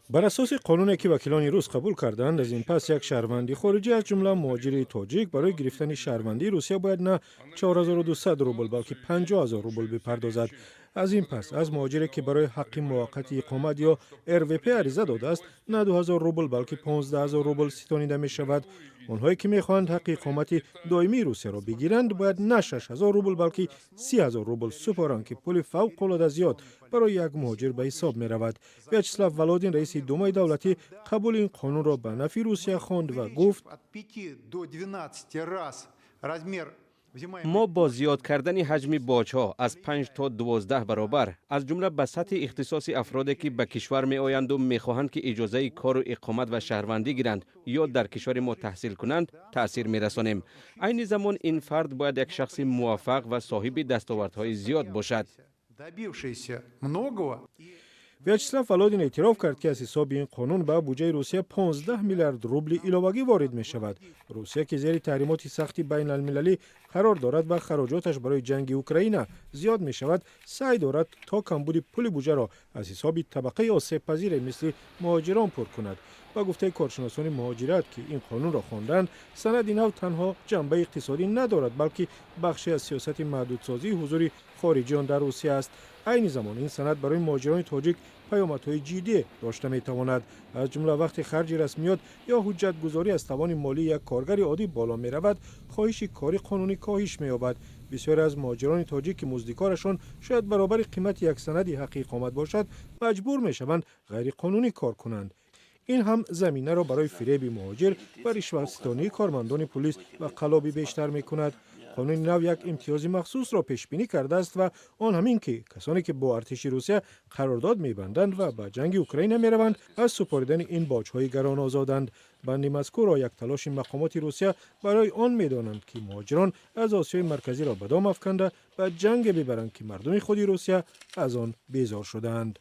Бар асоси қонуне, ки вакилони рус қабул карданд, аз ин пас як шаҳрванди хориҷӣ, аз ҷумла муҳоҷири тоҷик, барои гирифтани шаҳрвандии Русия бояд на 4200 рубл, балки 50 000 рубл бипардозад. Аз ин пас аз муҳоҷире, ки барои ҳаққи муваққати иқомат ё РВП ариза додааст, на 2000 рубл, балки 15 000 рубл ситонида мешавад. Онҳое, ки мехоҳанд ҳаққи иқомати доимии Русияро бигиранд, бояд на 6000 рубл, балки 30 000 рубл супоранд, ки пули фавқулода зиёд барои як муҳоҷир ба ҳисоб меравад. Вячеслав Володин, раиси Думаи давлатӣ, қабули ин қонунро ба нафъи Русия хонд ва гуфт: От 5 до 12 раз размер взимаемых Мо бо зиёд кардани ҳаҷми боҷҳо аз 5 то 12 баробар, аз ҷумла ба сатҳи ихтисоси афроде, ки ба кишвар меоянду мехоҳанд, ки иҷозаи кору иқомат ва шаҳрвандӣ гиранд ё дар кишвари мо таҳсил кунанд, таъсир мерасонем. Айни замон ин фард бояд як шахси муваффақ ва соҳиби дастовардҳои зиёд бошад. Добившийся многого. Вячеслав Володин эътироф кард, ки аз ҳисоби ин қонун ба буҷаи Русия 15 миллиард рубли иловагӣ ворид мешавад. Русия, ки зери таҳримоти сахти байналмилалӣ қарор дорад ва хароҷоташ барои ҷанги Украина зиёд мешавад, саъй дорад, то камбуди пули буҷаро аз ҳисоби табақаи осебпазире мисли муҳоҷирон пур кунад. Ба гуфтаи коршиносони муҳоҷират, ки ин қонунро хонданд, санади нав танҳо ҷанбаи иқтисодӣ надорад, балки бахше аз сиёсати маҳдудсозии ҳузури хориҷиён дар Русия аст. Айни замон ин санад барои муҳоҷирони тоҷик паёмадҳои ҷиддӣ дошта метавонад. Аз ҷумла, вақте харҷи расмиёт ё ҳуҷҷатгузорӣ аз тавони молии як коргари оддӣ боло меравад, хоҳиши кори қонунӣ коҳиш меёбад. Бисёре аз муҳоҷирони тоҷик, ки музди корашон шояд баробари қимати як санади ҳаққи иқомат бошад, маҷбур мешаванд ғайриқонунӣ кор кунанд. Ин ҳам заминаро барои фиреби муҳоҷир ва ришватситонии кормандони пулис ва қаллобӣ бештар мекунад. Қонуни нав як имтиёзи махсусро пешбинӣ кардааст ва он ҳамин ки касоне, ки бо артиши Русия қарордод мебанданд ва ба ҷанги Украина мераванд, аз супоридани ин боҷҳои гарон озоданд. Банди мазкурро як талоши мақомоти Русия барои он медонанд, ки муҳоҷирон аз Осиёи Марказиро ба дом афканда, ба ҷанге бибаранд, ки мардуми худи Русия аз он безор шудаанд.